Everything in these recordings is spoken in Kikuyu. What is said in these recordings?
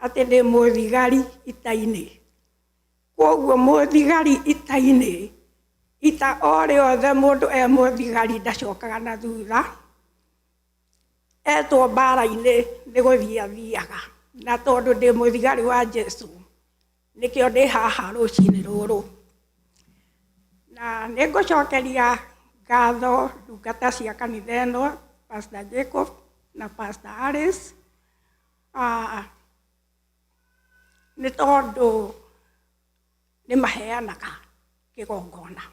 Atĩ ndĩ mũthigari ita-inĩ. Kwoguo mũthigari ita-inĩ, ita o rĩothe mũndũ e mũthigari ndacokaga na thutha, etwo mbara-inĩ nĩ gũthiĩ athiaga. Na tondũ ndĩ mũthigari wa Jesu, nĩkĩo ndĩ haha rũcinĩ rũrũ. Na nĩ ngũcokeria ngatho ndungata cia kanitha ĩno, Pastor Jacob na Pastor Alice. Nĩ tondũ nĩ maheanaga kĩgongona.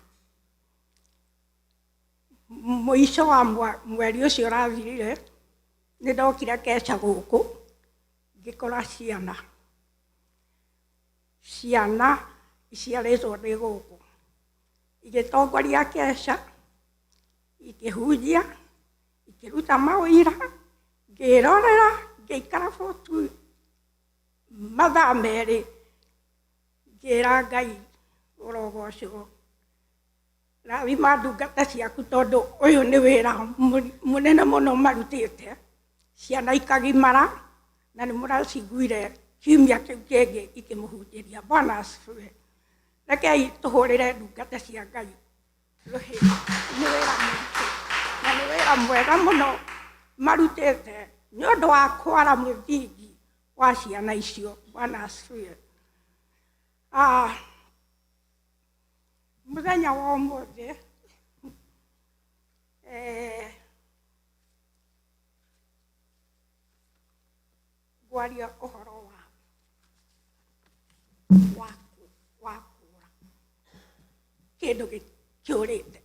Mũico wa mweri ũcio ũrathirire, nĩ ndokire keca gũkũ, ngĩkora ciana, ciana iciarĩtwo ndĩ gũkũ, igĩtongoria keca, ikĩhunjia, ikĩruta maũira, ngĩrorera, ngĩikara for two mathaa merĩ, ngĩra Ngai ũrogocwo, rathima ndungata ciaku tondũ ũyũ nĩ wĩra mũnene mũno marutĩte, ciana ikagimara, na nĩ mũraciguire kiumia kĩu kĩngĩ ikĩmũhunjĩria. Bwana asifiwe. Rekei tũhũrĩre ndungata cia Ngai rũhĩ, nĩ wĩra mũritũ na nĩ wĩra mwega mũno marutĩte nĩ ũndũ wa kwara mũthingi wa ciana icio. Bwana asifiwe. Ah, mũthenya wa ũmũthĩ eh, ngwaria ũhoro wa wa wa kũũra kĩndũ kĩũrĩte.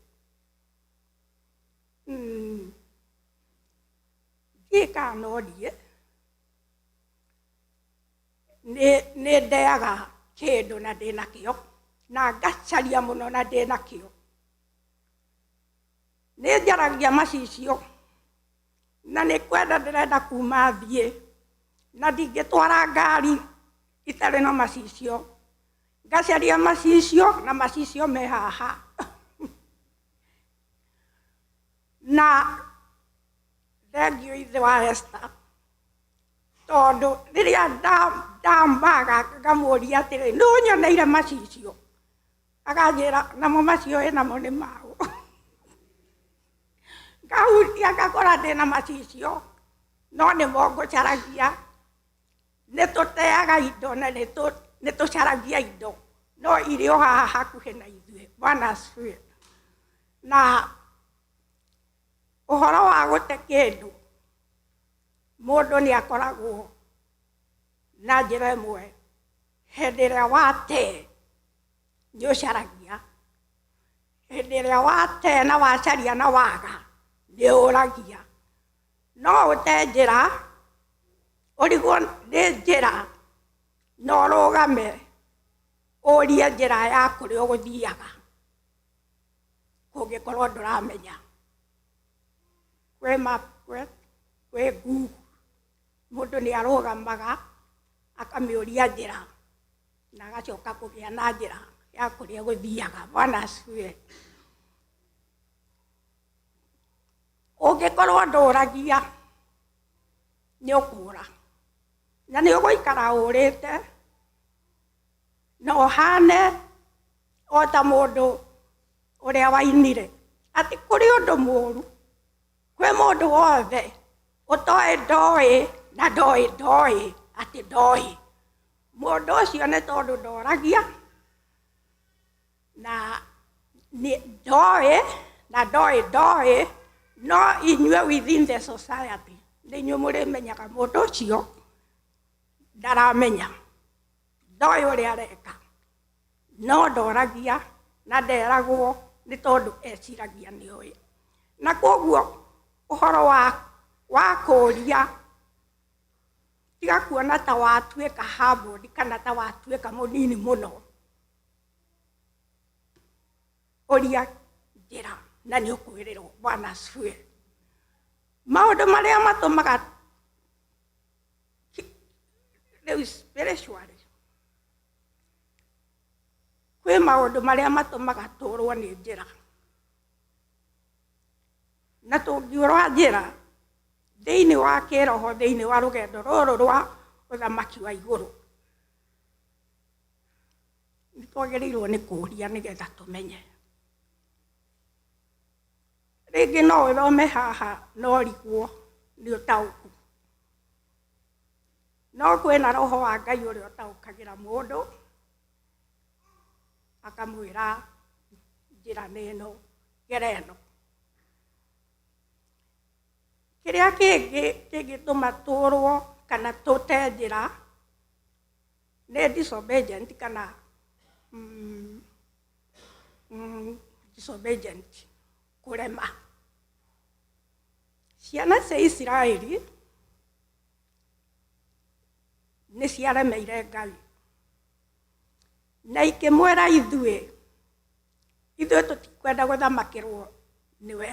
Ndiũĩ kana no ndiĩ, nĩ ndeaga kĩndũ na ndĩna kĩo, na ngacaria mũno na ndĩna kĩo. Nĩ njaragia macicio na nĩ kwenda ndĩrenda kuma thiĩ, na ndingĩtwara ngari itarĩ na macicio. Ngacaria macicio na macicio me haha. Na thengiũ ithe wa Esther, tondũ rĩrĩa ndambaga ngamũria atĩrĩ, nĩ ũnyoneire macicio? Akanjĩra namo macio wĩ namo nĩ maũ. Ngahutia ngakora ndĩna macicio, no nĩmo ngũcaragia. Nĩ tũteaga indo na nĩ tũcaragia indo, no irĩ o haha hakuhĩ na ithuĩ. Bwana asifiwe. Na ũhoro wa gũte kĩndũ, mũndũ nĩ akoragwo na njĩra ĩmwe, hĩndĩ ĩrĩa wate nĩ ũcaragia, hĩndĩ ĩrĩa wate na wacaria na waga nĩ ũragia. No ũte njĩra, ũrigwo nĩ njĩra na ũrũgame ũrie njĩra ya kũrĩa ũgũthiaga kũngĩkorwo ndũramenya. Kwĩ map, kwĩ Google, mũndũ nĩ arũgamaga akamĩũria njĩra na agacoka kũgĩa na njĩra ya kũrĩa egũthiaga. Bwana asifiwe. Ũngĩkorwo ndũragia nĩ ũkũra na nĩ ũgũikara ũrĩte na ũhane o ta mũndũ ũrĩa wainire atĩ kũrĩ ũndũ mũru kwĩ mũndũ wothe ũtoĩ ndoĩ na ndoĩ ndoĩ atĩ ndoĩ. Mũndũ ũcio nĩ tondũ ndoragia na ndoĩ na ndoĩ ndoĩ, no inyuĩ within the society nĩ inyuĩ mũrĩmenyaga mũndũ ũcio ndaramenya, ndoĩ ũrĩa areka, no ndoragia na nderagwo nĩ tondũ eciragia nĩ oĩ. Na koguo ũhoro wa kũria, tiga kuona ta watuĩka humbled kana ta watuĩka mũnini mũno, ũria njĩra na nĩ ũkwĩrĩrwo. Bwana asifiwe. Maũndũ marĩa matũmaga rĩu spiritually, kwĩ maũndũ marĩa matũmaga tũrwo nĩ njĩra, na tũngĩũrwa njĩra thĩinĩ wa kĩroho, thĩinĩ wa rũgendo rũrũ rwa Ũthamaki wa igũrũ. Nĩ twagĩrĩirwo nĩ kũũria nĩgetha tũmenye. Rĩngĩ no ũthome haha na ũrigwo nĩ ũtaũku. No kwĩna roho wa Ngai ũrĩa ũtaũkagĩra mũndũ akamwĩra njĩra nĩ ĩno, gera ĩno. Kĩrĩa kĩngĩ kĩngĩtũma tũrwo kana tũte njĩra nĩ disobedient kana disobedient, kũrema. Ciana cia Isiraeli nĩ ciaremeire Ngai na ikĩmwĩra ithuĩ, ithuĩ tũtikwenda gũthamakĩrwo nĩwe,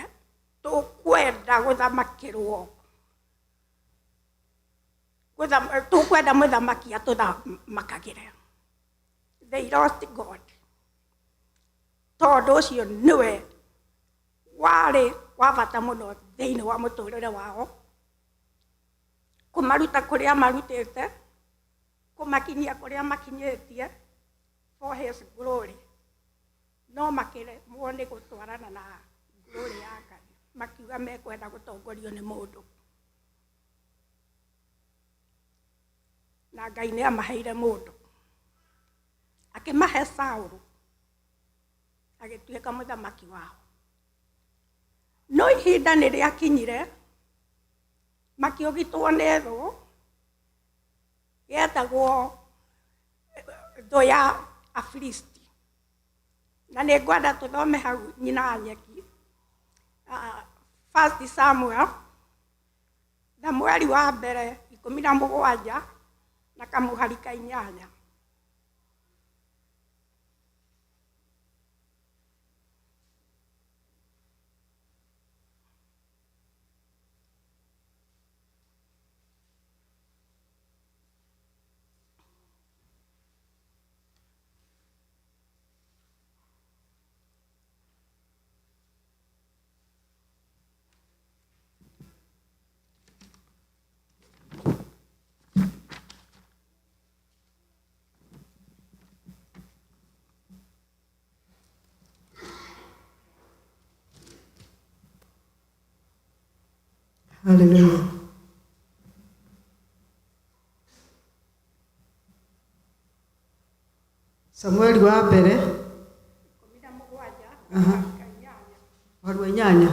tũkwenda gũthamakĩrwo, tũkwenda mũthamaki atũthamakagĩre. They lost God. Tondũ ũcio nĩwe warĩ wa bata mũno thĩinĩ wa mũtũrĩre wao, kũmaruta kũrĩa marutĩte, kũmakinyia kũrĩa makinyĩtie for his glory. No makĩremwo nĩ gũtwarana na glory ya Ngai, makiuga mekwenda gũtongorio nĩ mũndũ. Na Ngai nĩ amaheire mũndũ, akĩmahe Saũlũ, agĩtuĩka mũthamaki wao. No ihinda nĩ rĩakinyire, makĩũgitwo nĩ thũ yetagwo thũ ya Afilisti. Na nĩ ngwenda tũthome hau nyina wa nyeki. First Samuel, Samueli wa mbere 17 na kamũhari ka 8. Hallelujah. Samueli wa mbere 17 ka 8. Mũhari wa 8.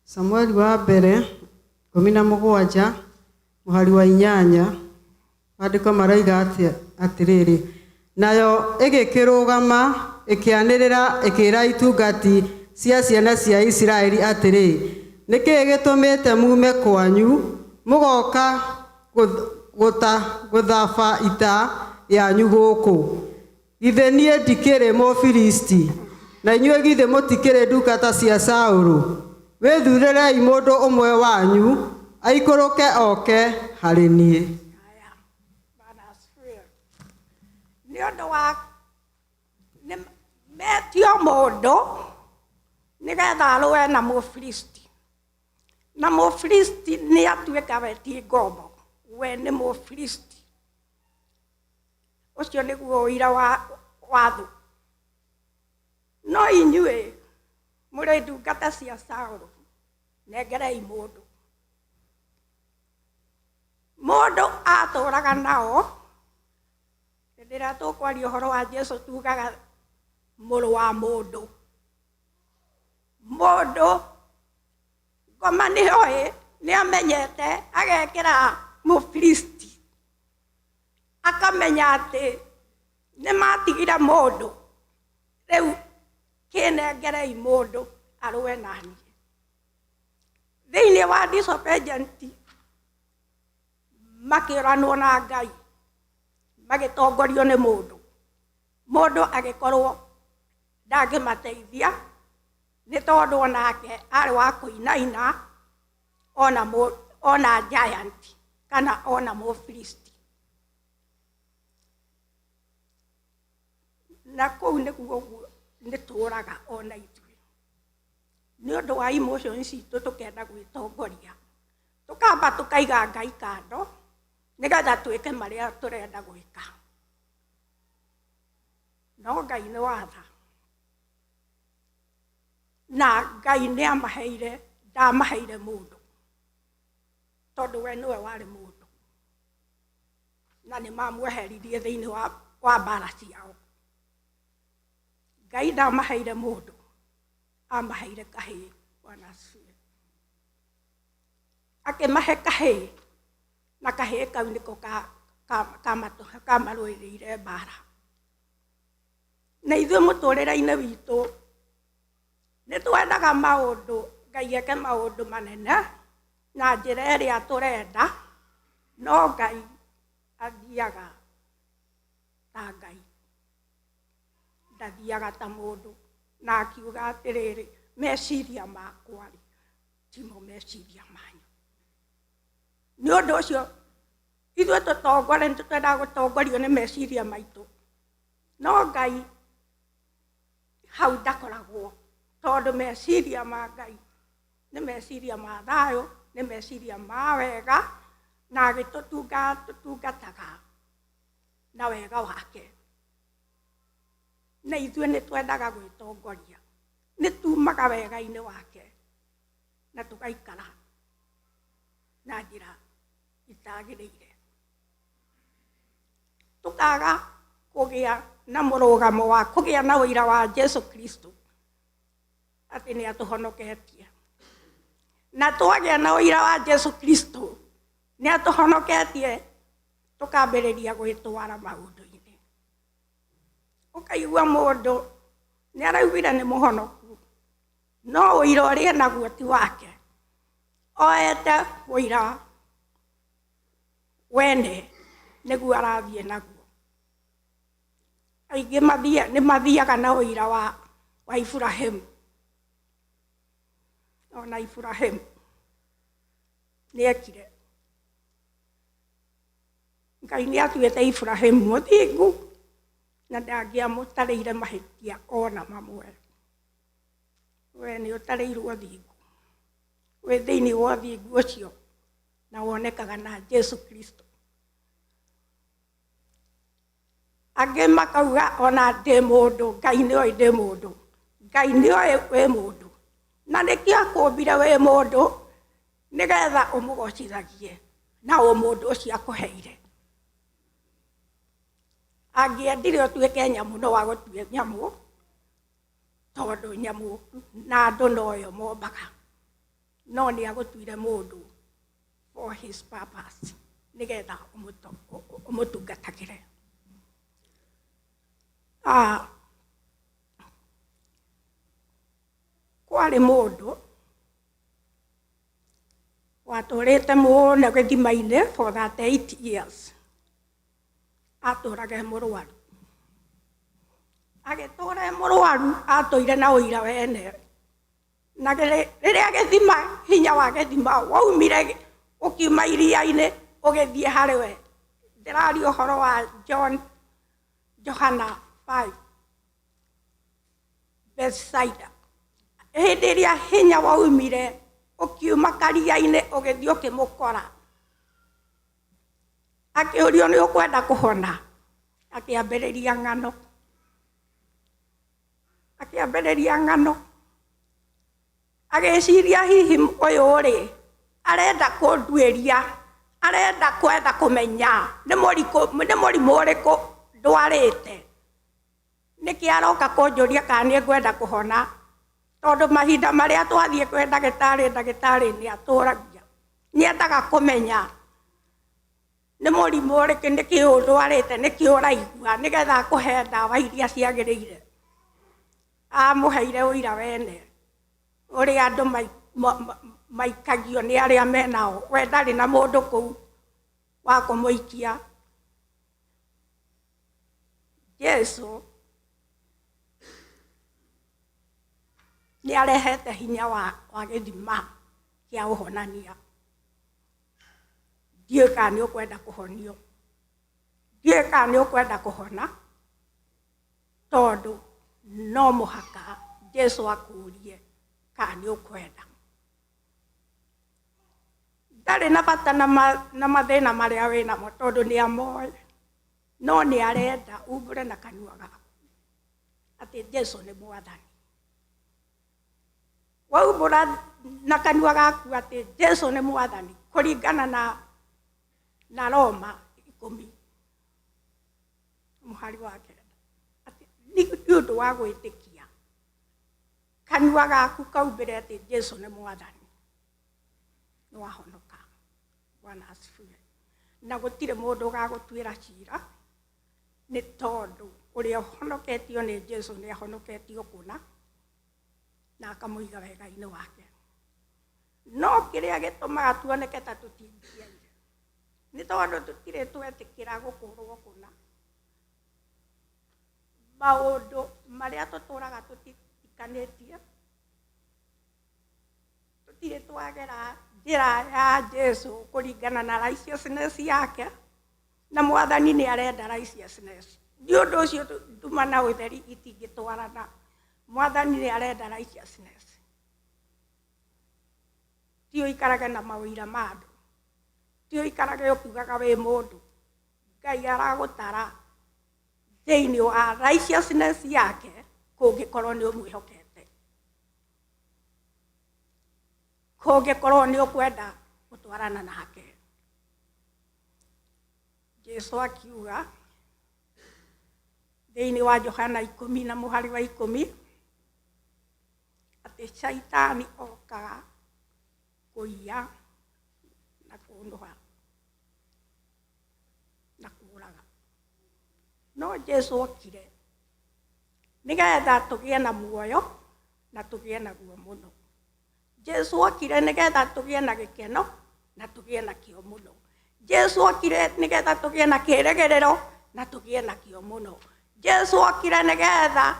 Samueli wa mbere 17 mũhari wa 8, maandĩko maraiga atĩrĩrĩ, nayo ĩgĩkĩrũgama ĩkĩanĩrĩra ĩkĩra itungati cia ciana cia Isiraeli atĩrĩ, nĩkĩĩ gĩtũmĩte mume kwanyu mũgoka gũthaba ita yanyu gũkũ? Githĩ niĩ ndikĩrĩ Mũfilisti, na inyuĩ githĩ mũtikĩrĩ ndungata cia Saũlũ? Wĩthurĩrei mũndũ ũmwe wanyu aikũrũke oke harĩ niĩ. Haya, Bwana asifiwe. Nĩ ũndũ wa nĩ metio mũndũ nĩgetha arũe na Mũfilisti. Na Mũfilisti nĩ atuĩka we ti ngombo, we nĩ Mũfilisti. Ũcio nĩguo ũira wa thũ. No inyuĩ mũrĩ ndungata cia Saũlũ, nengerei mũndũ. Mũndũ atũraga nao, hĩndĩ ĩrĩa tũkwaria ũhoro wa Jesu tugaga mũrũ wa mũndũ. Mũndũ ngoma nĩoĩ, nĩamenyete, agekĩra Mũfilisti, akamenya atĩ nĩmatigire mũndũ, rĩu kĩnengerei mũndũ arũe naniĩ. Thĩinĩ wa disobedient makĩũranwo na Ngai, magĩtongorio nĩ mũndũ. Mũndũ agĩkorwo ndangĩmateithia nĩ tondũ onake arĩ wa kũinaina ona giant kana ona Mũfilisti. Na kũu nĩguo ũguo nĩtũraga ona ithuĩ. Nĩ ũndũ wa emotions citũ tũkenda gwĩtongoria. Tũkamba tũkaiga Ngai kando nĩgetha twĩke marĩa tũrenda gwĩka. No Ngai nĩ watha, na Ngai nĩ amaheire, ndamaheire mũndũ, tondũ we nĩwe warĩ mũndũ, na nĩ mamweheririe thĩinĩ wa mbara ciao. Ngai ndamaheire mũndũ, amaheire kahĩĩ. Bwana asifiwe. Akĩmahe kahĩĩ, na kahĩĩ kau nĩko kamarũĩrĩire mbara. Na ithuĩ mũtũrĩre-inĩ witũ nĩ twendaga maũndũ, Ngai eke maũndũ manene na njĩra ĩrĩa tũrenda, no Ngai athiaga ta Ngai, ndathiaga ta mũndũ. Na akiuga atĩrĩrĩ, meciria makwa rĩ timo meciria manyu. Nĩ ũndũ ũcio ithuĩ tũtongore, nĩ twendaga gũtongorio nĩ meciria maitũ, no Ngai hau ndakoragwo, tondũ meciria ma Ngai nĩ meciria ma thayũ, nĩ meciria ma wega, na agĩtũtunga tũtungataga na wega wake. Na ithuĩ nĩ twendaga gwĩtongoria, nĩ tumaga wega-inĩ wake na tũgaikara na njĩra itagĩrĩire, tũkaga kũgĩa na mũrũgamo wa kũgĩa na ũira wa Jesu Kristo atĩ nĩ atũhonoketie. Na twagĩa na ũira wa Jesu Kristo nĩ atũhonoketie, tũkambĩrĩria gwĩtwara maũndũ-inĩ. Ũkaigua mũndũ nĩ araugire nĩ mũhonoku, no ũira ũrĩa naguo ti wake, oete ũira wene nĩguo arathiĩ naguo. Aingĩ nĩ mathiaga na ũira wa Iburahĩmu. Ona Iburahĩmu nĩ ekire, Ngai nĩ atuĩte Iburahĩmu mũthingu na ndangĩamũtarĩire mahĩtia ona mamwe. We nĩ ũtarĩirwo ũthingu, wĩ thĩinĩ wa ũthingu ũcio na wonekaga na Jesu Kristo. Angĩ makauga ona ndĩ mũndũ, Ngai nĩ oĩ ndĩ mũndũ. Ngai nĩ oĩ wĩ mũndũ, na nĩkĩo akũmbire wĩ mũndũ, nĩgetha ũmũgocithagie na ũmũndũ ũcio akũheire. Angĩendire ũtuĩke nyamũ, no agũtue nyamũ, tondũ nyamũ na andũ noyo mombaga, no nĩ agũtuire mũndũ for his purpose, nĩgetha ũmũtungatagĩre. Kwarĩ mũndũ watũrĩte mũno gĩthima-inĩ for 38 years, atũraga e mũrwaru. Agĩtũra e mũrwaru, atũire na ũira wene. Na rĩrĩa gĩthima, hinya wa gĩthima waumire ũkiuma iria-inĩ ũgĩthiĩ harĩ we. Ndĩraria ũhoro wa John, Johana 5, Bethsaida. Hĩndĩ ĩrĩa hinya waumire ũkiuma karia-inĩ ũgĩthiĩ ũkĩmũkora, akĩũrio nĩ ũkwenda kũhona, akĩambĩrĩria ng'ano, akĩambĩrĩria ng'ano, agĩciria hihi ũyũ rĩ arenda kũnduĩria, arenda kwenda kũmenya nĩ mũrimũ ũrĩkũ ndwarĩte, nĩkĩ aroka kũnjũria kana nĩ ngwenda kũhona, tondũ mahinda marĩa twathiĩ kwĩ ndagĩtarĩ, ndagĩtarĩ nĩ atũragia, nĩ endaga kũmenya nĩ mũrimũ ũrĩkũ, nĩkĩ ũndwarĩte, nĩkĩ ũraigua, nĩgetha akũhe ndawa iria ciagĩrĩire. Amũheire ũira wene ũrĩa andũ maikagio nĩ arĩa menao, we ndarĩ na mũndũ kũu wa kũmũikia. Jesu nĩ arehete hinya wa gĩthima kĩa ũhonania. Ndiũĩ kana nĩ ũkwenda kũhonio, ndiũĩ kana nĩ ũkwenda kũhona, tondũ no mũhaka Jesu akũrie kana nĩ ũkwenda. Ndarĩ na bata na mathĩna marĩa wĩ namo tondũ nĩ amoĩ, no nĩ arenda umbũre na kanua gaku atĩ Jesu nĩ Mwathani. Waumbũra na kanua gaku atĩ Jesu nĩ Mwathani kũringana na Roma 10 mũhari wa 9, atĩ nĩ ũndũ wa gwĩtĩkia kanua gaku kaumbĩre atĩ Jesu nĩ Mwathani, nĩ wahonoka. Bwana asifiwe. Na gũtirĩ mũndũ ũgagũtuĩra cira, nĩ tondũ ũrĩa ũhonoketio nĩ Jesu nĩ ahonoketio kũna na akamũiga wega-inĩ wake. No kĩrĩa gĩtũmaga tuoneke ta tũtingĩaire nĩ tondũ tũtirĩ twetĩkĩra gũkũrwo kũna. Maũndũ marĩa tũtũraga tũtitikanĩtie, tũtirĩ twagera njĩra ya Jesu kũringana na righteousness yake, na Mwathani nĩ arenda righteousness. Nĩ ũndũ ũcio nduma na ũtheri itingĩtwarana. Mwathani nĩ arenda righteousness, ti ũikarage na mawĩira ma andũ, ti ũikarage ũkiugaga wĩ mũndũ. Ngai aragũtara thĩinĩ wa righteousness yake kũngĩkorwo nĩ ũmwĩhokete, kũngĩkorwo nĩ ũkwenda gũtwarana nake. Jesu akiuga thĩinĩ wa Johana 10 na mũhari wa 10 atĩ Shaitani okaga kũiya na kũnũha na kũũraga, no Jesu okire nĩgetha tũgĩe na muoyo na tũgĩe naguo mũno. Jesu okire nĩgetha tũgĩe na gĩkeno na tũgĩe nakĩo mũno. Jesu okire nĩgetha tũgĩe na kĩĩrĩgĩrĩro na tũgĩe nakĩo mũno. Jesu okire nĩgetha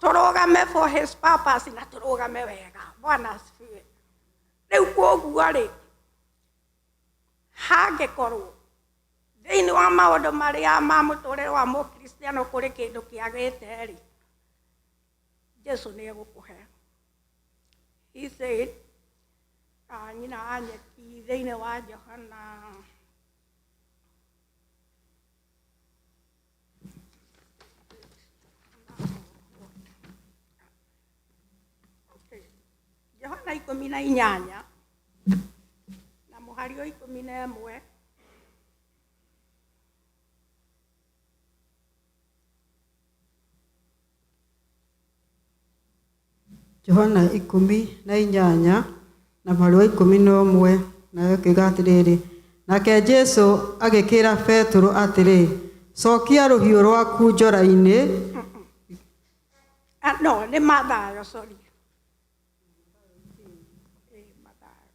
tũrũgame for his purpose na tũrũgame wega. Bwana asifiwe. Rĩu koguo rĩ, hangĩkorwo thĩinĩ wa maũndũ marĩa ma mũtũrĩre wa mũkristiano kũrĩ kĩndũ kĩagĩte rĩ, Jesu nĩ egũkũhe. He said, nyina wa nyeki thĩinĩ wa Johana Johana 18 na mũhari wa 11. Johana 18 na mũhari wa 11, nayo ĩkiuga atĩrĩrĩ, nake Jesu agĩkĩra Petero atĩrĩ, cokia rũhiũ rwaku njora-inĩ. Ah, no, nĩ Mathayo, sorry. Mathayo.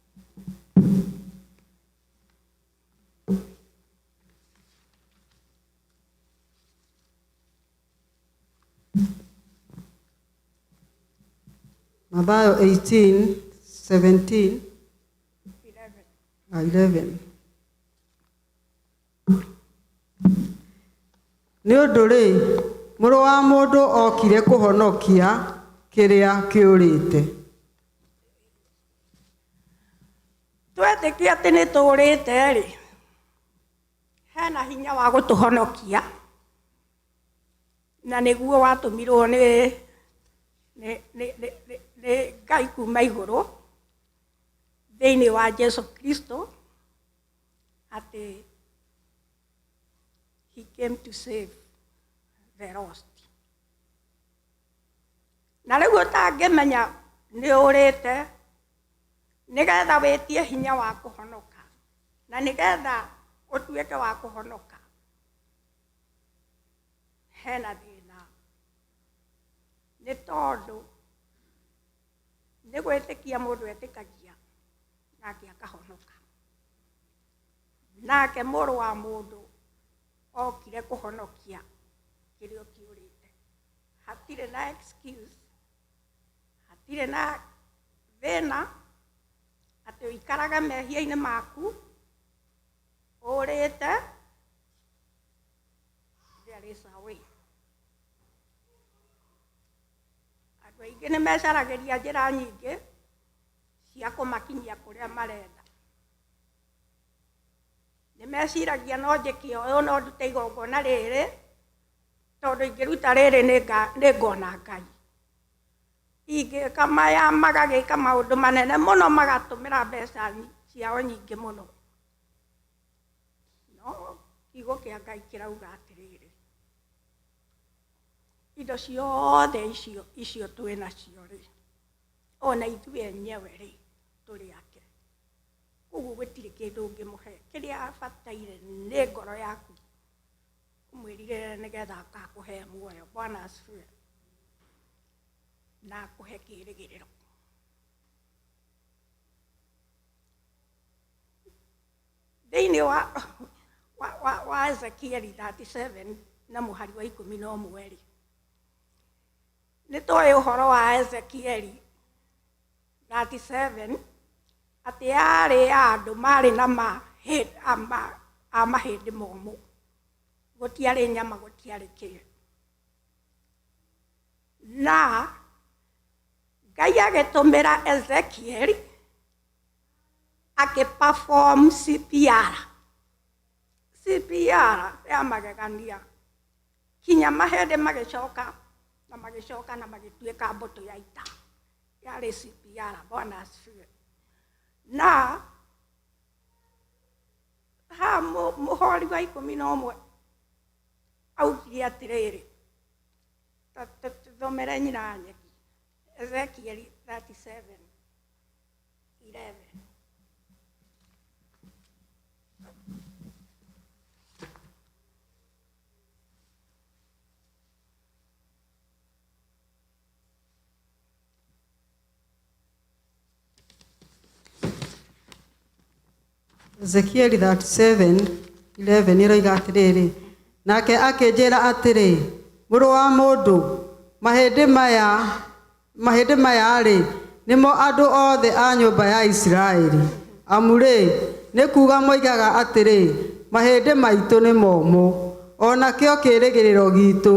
Mathayo 18 17. 11. 11. Nĩ ũndũ rĩ, mũrũ wa mũndũ okire kũhonokia kĩrĩa kĩũrĩte. Twetĩkia atĩ nĩ tũũrĩte rĩ, hena hinya wa gũtũhonokia, na nĩguo watũmirwo nĩ Ngai kuma igũrũ thĩinĩ wa Jesu Kristo, atĩ he came to save the lost. Na rĩu ũtangĩmenya nĩ ũrĩte, nĩgetha wĩtie hinya wa kũhonoka na nĩgetha ũtuĩke wa kũhonoka, hena thĩna, nĩ tondũ nĩ gwĩtĩkia mũndũ etĩkagia nake akahonoka. Nake mũrũ wa mũndũ okire kũhonokia kĩrĩa kĩũrĩte. Hatirĩ na excuse, hatirĩ na thĩna atĩ ũikarage mehia-inĩ maku ũrĩte. There is a way. Andũ aingĩ nĩ mecaragĩria njĩra nyingĩ cia kũmakinyia kũrĩa marenda. Meciragia no njĩke ũyũ, no ndute igongona rĩrĩ, tondũ ingĩruta rĩrĩ nĩngona Ngai. Ingĩka maya, magagĩka maũndũ manene mũno, magatũmĩra mbeca ciao nyingĩ mũno. No kiugo kĩa Ngai kĩrauga atĩrĩrĩ, indo ciothe icio twĩ nacio rĩ, ona ithuĩ enyewe rĩ, tũrĩ ake. Koguo gũtirĩ kĩndũ ũngĩmũhe. Kĩrĩa abataire nĩ ngoro yaku, ũmwĩrirĩre nĩgetha akakũhe muoyo. Bwana asifiwe. Na akũhe kĩrĩgĩrĩro. Thĩinĩ wa Ezekieli 37 na mũhari wa 11 rĩ, nĩ tũĩ ũhoro wa Ezekieli 37 atĩ yarĩ ya andũ marĩ na mahĩndĩ momũ, gũtiarĩ nyama, gũtiarĩ kĩ. Na Ngai agĩtũmĩra Ezekieli akĩ perform CPR. CPR ya magegania, kinya mahĩndĩ magĩcoka na magĩcoka na magĩtuĩka mbũtũ ya ita. Yarĩ CPR. Bwana asifiwe. Na haha mũhori wa 11 augire atĩrĩrĩ, tũthomere nyina nyeki Ezekiel 37:11. Ezekieli 37:11 ĩroiga atĩrĩrĩ, nake akĩnjĩra atĩrĩ, mũrũ wa mũndũ, mahĩndĩ maya-rĩ, nĩmo andũ othe a nyũmba ya Isiraeli. Amu-rĩ, nĩ kuuga moigaga atĩrĩ, mahĩndĩ maitũ nĩ momũ, o nakĩo kĩĩrĩgĩrĩro giitũ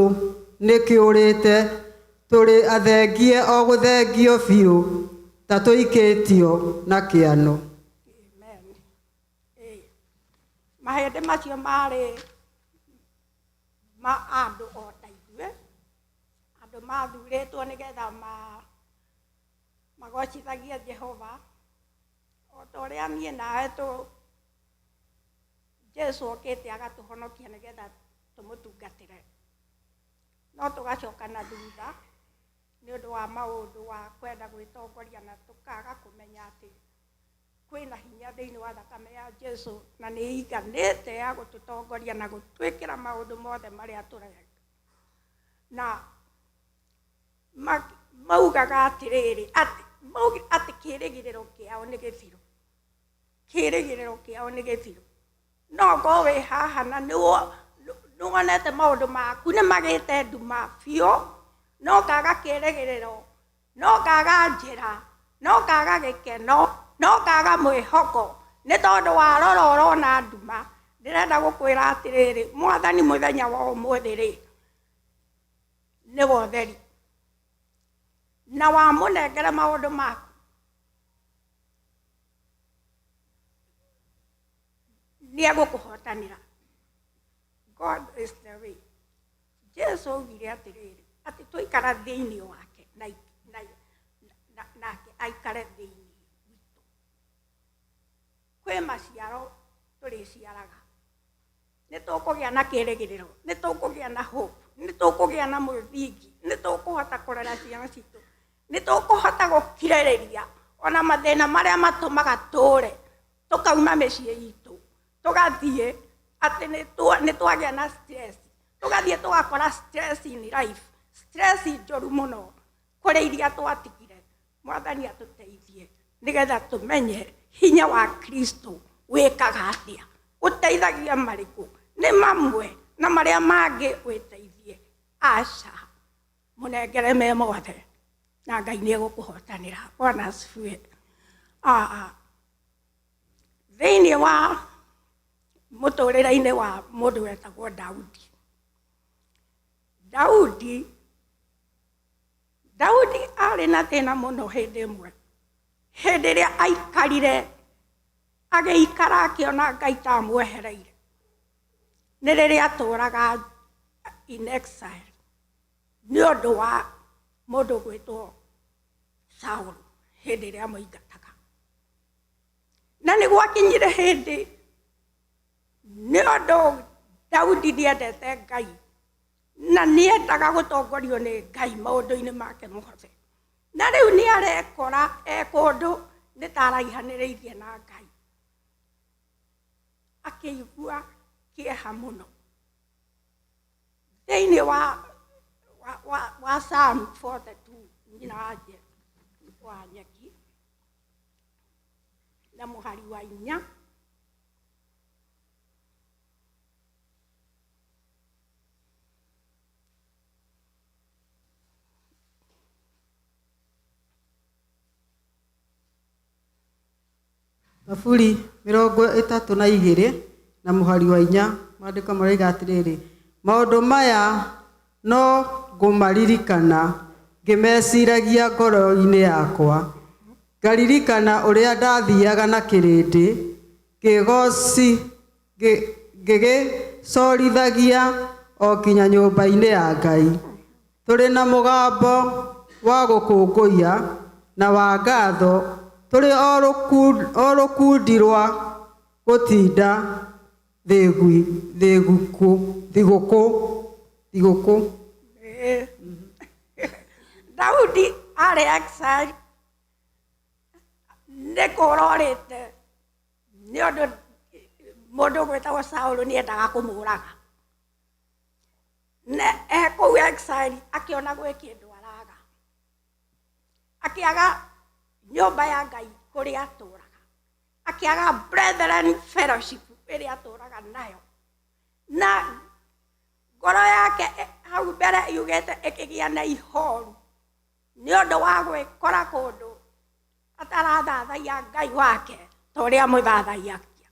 nĩ kĩũrĩte, tũrĩ athengie o gũthengio biũ, ta tũikĩtio na kĩano. Amen. Mahĩndĩ macio marĩ ma andũ o ta ithuĩ, andũ mathurĩtwo nĩgetha magocithagie Jehova, o ta ũrĩa niĩ nawe tũ Jesu okĩte agatũhonokia nĩgetha tũmũtungatĩre. No tũgacoka na thutha nĩ ũndũ wa maũndũ wa kwenda gwĩtongoria, na tũkaga kũmenya atĩ kwĩna hinya thĩinĩ wa thakame ya Jesu, na nĩ ĩiganĩte ya gũtũtongoria na gũtwĩkĩra maũndũ mothe marĩa tũreka. Na maugaga atĩrĩrĩ, atĩ kĩĩrĩgĩrĩro kĩao nĩ gĩthiru. Kĩĩrĩgĩrĩro kĩao nĩ gĩthiru. No ngorwo wĩ haha na nĩwonete maũndũ maku nĩ magĩte nduma biũ, no kaga kĩĩrĩgĩrĩro, no kaga njĩra, no kaga gĩkeno, no kaga mwĩhoko, nĩ tondũ warora ũrona nduma. Ndĩrenda gũkwĩra atĩrĩrĩ, Mwathani mũthenya wa ũmũthĩ rĩ, nĩ wa ũtheri, na wamũnengere maũndũ maku, nĩ egũkũhotanĩra. God is the way. Jesu augire atĩrĩrĩ, atĩ twaikara thĩinĩ wake nake aikare thĩinĩ witũ, kwĩ maciaro tũrĩciaraga. Nĩ tũkũgĩa na kĩĩrĩgĩrĩro, nĩ tũkũgĩa na hope, nĩ tũkũgĩa na mũthingi, nĩ tũkũhota kũrera ciana citũ, nĩ tũkũhota gũkirĩrĩria ona mathĩna marĩa matũmaga tũre, tũkauma mĩciĩ itũ, tũgathiĩ atĩ nĩ twagĩa na stress, tũgathiĩ tũgakora stress in life, stress njũru mũno kũrĩ iria twatigire. Mwathani atũteithie nĩgetha tũmenye hinya wa Kristo wĩkaga atĩa, ũteithagia marĩkũ, nĩ mamwe na marĩa mangĩ wĩteithie. Aca, mũnengere me mothe na Ngai nĩ egũkũhotanĩra. Bwana asifiwe. Thĩinĩ wa mũtũrĩre-inĩ wa mũndũ wetagwo Daudi, Daudi arĩ na thĩna mũno hĩndĩ ĩmwe, hĩndĩ ĩrĩa aikarire agĩikara akĩona Ngai ta amwehereire. Nĩ rĩrĩa atũraga in exile nĩ ũndũ wa mũndũ gwĩtwo Saũlũ hĩndĩ ĩrĩa amũingataga. Na nĩ gwakinyire hĩndĩ nĩ ũndũ Daudi nĩendete Ngai na nĩendaga gũtongorio nĩ Ngai maũndũ-inĩ make mothe. Na rĩu nĩ arekora e kũndũ nĩ ta araihanĩrĩirie na Ngai. Akĩigua kĩeha mũno. Thĩinĩ wa, wa, wa, wa Psalm 42 nyina wa, wa nyeki na mũhari wa inya. Thaburi 32 na mũhari wa inya, maandĩko maroiga atĩrĩrĩ, maũndũ maya no ngũmaririkana ngĩmeciragia ngoro-inĩ yakwa, ngaririkana ũrĩa ndathiaga na kĩrĩndĩ, ngĩgĩcorithagia o nginya nyũmba-inĩ ya Ngai, tũrĩ na mũgambo wa gũkũngũiya na wa ngatho, tũrĩ o rũkundi rwa gũtinda thigũkũ. Daudi arĩ exile nĩ kũra orĩte nĩ ũndũ mũndũ ũgwĩtagwo Saũlũ nĩ endaga kũmũraga. Na e kũu exile akĩona gwĩ kĩndũ araga. Akĩaga nyũmba ya Ngai kũrĩa atũraga. Akĩaga brethren fellowship ĩrĩa atũraga nayo. Na ngoro yake hau mbere yugĩte ĩkĩgĩa na ihoru nĩ ũndũ wa gwĩkora kũndũ atarathathaiya Ngai wake ta ũrĩa amũthathaiyagia.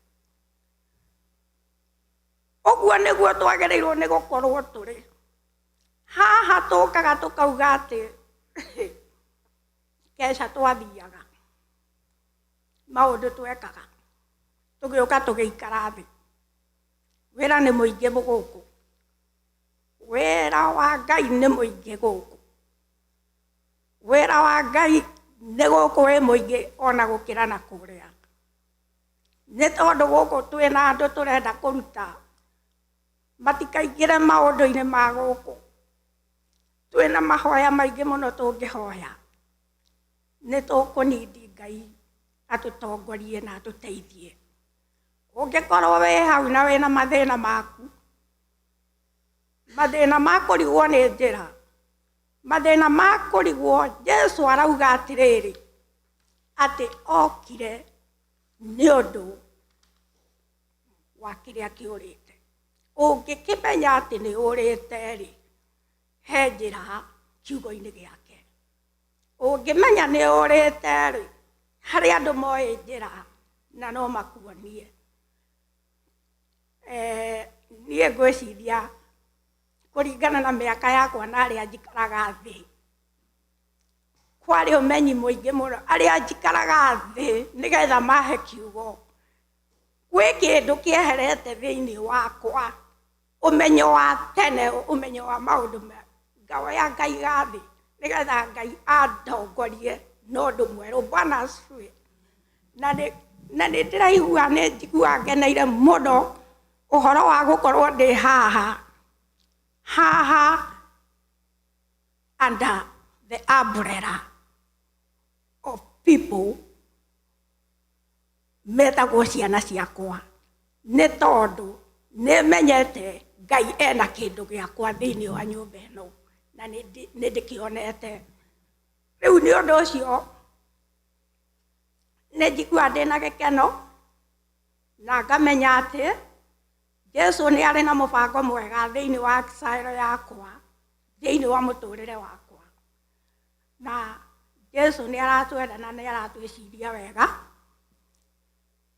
Ũguo nĩguo twagĩrĩirwo nĩ gũkorwo tũrĩ. Haha tũkaga tũkauga atĩ keca twathiaga maũndũ twekaga tũgĩũka tũgĩikara thĩ. Wĩra nĩ mũingĩ gũkũ. Wĩra wa Ngai nĩ mũingĩ gũkũ. Wĩra wa Ngai nĩ gũkũ wĩ mũingĩ ona gũkĩra na kũrĩa. Nĩ tondũ gũkũ twĩna andũ tũrenda kũruta matikaingĩre maũndũ-inĩ ma gũkũ. Twĩna mahoya maingĩ mũno tũngĩhoya. Nĩ tũkũnindi Ngai atũtongorie na atũteithie. Ũngĩkorwo wĩ hau na wĩna mathĩna maku, mathĩna ma kũrigwo nĩ njĩra, mathĩna ma kũrigwo, Jesu arauga atĩrĩrĩ, atĩ okire nĩ ũndũ wa kĩrĩa kĩũrĩte. Ũngĩkĩmenya atĩ nĩ ũrĩte rĩ, he njĩra kiugo-inĩ gĩake. Ũngĩmenya nĩ ũrĩte rĩ, harĩ andũ moĩ njĩra na no makuonie. Niĩ ngwĩciria kũringana na mĩaka yakwa na arĩa njikaraga thĩ, kwarĩ ũmenyi mũingĩ mũno arĩa njikaraga thĩ nĩgetha mahe kiugo. Gwĩ kĩndũ kĩeherete thĩinĩ wakwa, ũmenyo wa tene, ũmenyo wa maũndũ ngaoya ngaiga thĩ nĩgetha Ngai andongorie na ũndũ mwerũ. Bwana asifiwe. Na nĩ ndĩraigua, nĩ njiguaga ngeneire mũno ũhoro wa gũkorwo ndĩ haha, haha under the umbrella of people metagwo ciana ciakwa, nĩ tondũ nĩ menyete Ngai ena kĩndũ gĩakwa thĩinĩ wa nyũmba ĩno na nĩ ndĩkĩonete. Rĩu nĩ ũndũ ũcio nĩ njiguaga ndĩna gĩkeno na ngamenya atĩ Jesu nĩ arĩ na mũbango mwega thĩinĩ wa exile yakwa, thĩinĩ wa mũtũrĩre wakwa. Na Jesu nĩ aratwenda na nĩ aratwĩciria wega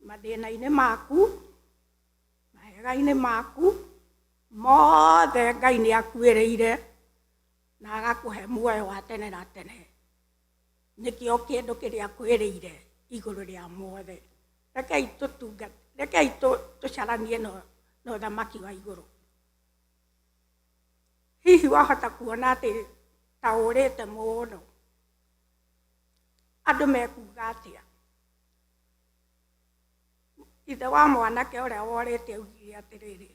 mathĩna-inĩ maku, mahega-inĩ maku mothe Ngai nĩ akuĩrĩire na agakũhe muoyo wa tene na tene. Nĩkĩo kĩndũ kĩrĩa akwĩrĩire igũrũ rĩa mothe. Rekei tũtunga, rekei tũcaranie na Na ũthamaki wa igũrũ. Hihi wahota kuona atĩ ta ũrĩte mũno, andũ mekuga atĩa? Ithe wa mwanake ũrĩa worĩte augire atĩrĩrĩ,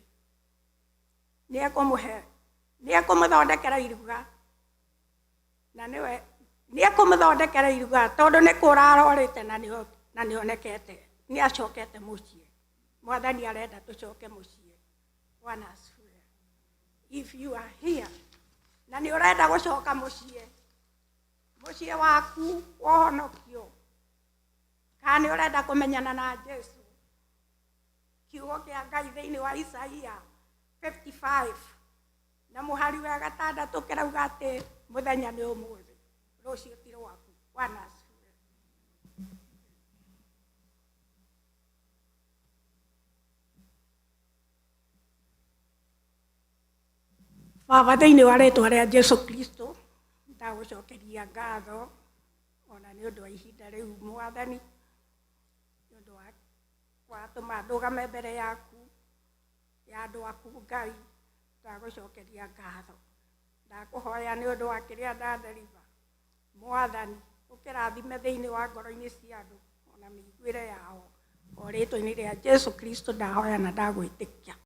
nĩ ekũmũhe, nĩ ekũmũthondekera iruga, na nĩwe nĩ ekũmũthondekera iruga tondũ nĩ kũra arorĩte na nĩonekete, nĩ acokete mũciĩ. Mwathani arenda tũcoke mũciĩ. Bwana asifiwe. If you are here na nĩ ũrenda gũcoka mũciĩ, mũciĩ waku wohonokio, kana nĩ ũrenda kũmenyana na Jesu, kiugo kĩa Ngai thĩinĩ wa Isaia 55 na mũhari wa gatandatũ kĩrauga atĩ mũthenya nĩ ũmũthĩ, rũciũ ti rwaku. Bwana asifiwe. Baba, thĩinĩ wa rĩtwa rĩa Jesu Kristo, ndagũcokeria ngatho ona nĩ ũndũ wa ihinda rĩu, Mwathani, nĩ ũndũ wa watũma ndũgame mbere yaku ya andũ aku. Ngai, ndagũcokeria ngatho, ndakũhoya nĩ ũndũ wa kĩrĩa ndaderiva. Mwathani, ũkĩrathime thĩinĩ wa ngoro-inĩ cia andũ ona mĩiguĩre yao, o rĩtwa-inĩ rĩa Jesu Kristo ndahoya na ndagwĩtĩkia.